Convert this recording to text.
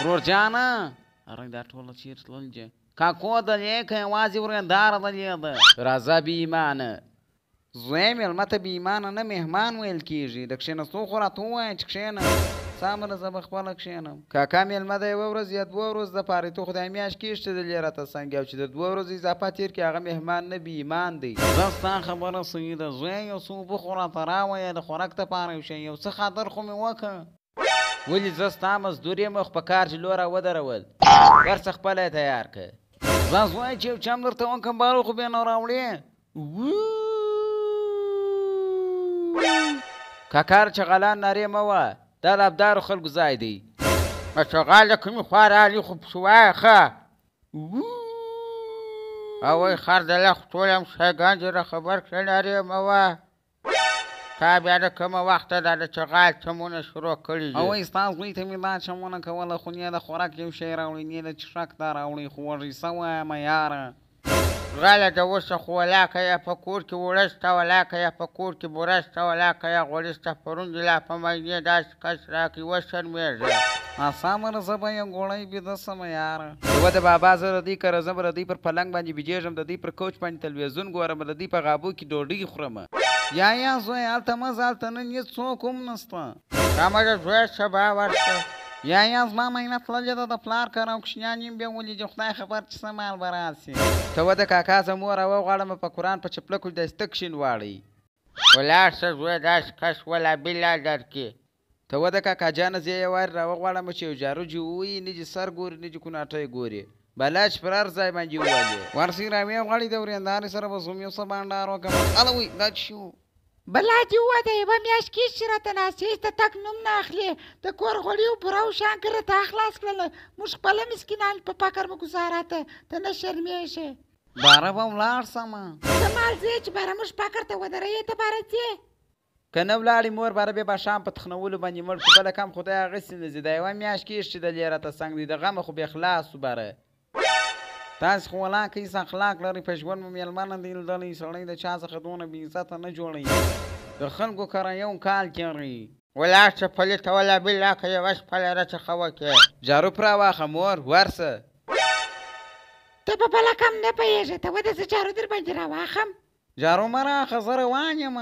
ورور جانه اره دا ټوله چېرې تلل دي؟ کاکو دلې که یوازې ورېنداره دلې ده؟ راځه بې ایمانه زوی مېلمه ته بې ایمانه نه مهمان ویل کېږي. د کښېناستو خو راته ووایه چې کښېنه. سمه ده زه به خپله کښېنم. کاکا مېلمه د یوه ورځ یا دوه ورځ دپاره ته خو دا میاشت کېږي چې دلې راته څنګه او چې د دوه ورځو اضافه تېر کړي هغه مهمان نه بې ایمان دی. زه ستا خبره صحیح ده زویه، یو څه اوبه خو راته راویه د خوراک دپاره یو شی یو څه خاطر خو مې وکړه. ولې زه ستا مزدور یم خو په کار چې لوره ودرول ورڅه خپله یې تیار که. زه زویه چې یو چم درته وکړم بارو خو بیا نه راوړې. کاکار چغالان نارې مه وه، دا د ابدارو خلکو ځای دی. چغال د کومې خوا راغلی خو پسې وایه ښه. اوی خر دله خو ټول همسایګان دې راخبر کړه نارې مه وه. تا بیا د کومه وخته دا د چغال چمونه شروع کړي دي؟ اوی ستا زوی ته مې دا چمونه کوله خو نه د خوراک یو شی راوړي نه د څښاک دا راوړي خو وږی سوی یم یاره. غله د اوسه خو ولاکه یا په کور کې اوړه شته ولاکه یا په کور کې بوره شته ولاکه یا غوړي شته. پرون دې لا په ماینې داسې کس راکړي وشرمېږه. سمه ده زه به یو ګوړی بیده سم یاره. یوه د بابا زه د دوی کره ځم د دوی پر پلنګ باندې بیدېږم د دوی پر کوچ باندې تلویزیون ګورم د دوی په غابو کې ډوډۍ خورم. یا یا زویه هلته مه ځه هلته نن هېڅوک هم نشته. سمه ده زویه سبا ورشه. یا یا زما ماینه تللې ده د پلار کره او کوچنیان یې بیولي دي خدای خبر چې څه مال به راسي. ته وه د کاکا زه مور راوغواړم په قرآن په چپلکو داسې تک شین واړوي. ولاړ شه زویه داسې کس ولا بلا درکې. ته وه د کاکا جانه زه یې وارې راوغواړم چې یو جارو جې ووهي نه دې سر ګوري نه دې کوناټی ګوري بلا چې پر هر ځای باندې ووهلې. ورسئ راویې غواړي د ورېندارې سره به زوم یو څه بانډار وکړم. هله وی دا څه شي وو؟ بلا دې ووه د یوه میاشت کېږي چې راته ناست یې د تګ نوم نه اخلې. د کور غوړي او بوره او شیان که راته خلاص کړل موږ خپله مسکینان په فقر مو ګوزاره ته ته نه شرمېږې. باره به ولاړ سم. څه مال ځې چې باره موږ فقر ته ودروې ته باره ځې؟ که نه ولاړې مور باره بیا ماښام په تخنولو باندې مړ کړو بله کم خدای هغسې نه ځي. دا یوه میاشت کېږي چې دلې راته څنګ دی د غمه خو بیا خلاص سو باره. تاسې خو ولاکه هېڅ اخلاق لرئ په ژوند مو مېلمه نه دی لیدلی. سړی د چا څخه دونه بې عزته نه جوړوي د خلکو کره یو کال تېروي. ولاړ شه پلي ته ولا بالله که یوه شپه له راڅخه وکې. جارو پر راواخه مور ورسه. ته په بله کم نه پوهېږې ته وده زه جارو در باندې راواخم. جارو مه راخه زه روان یم.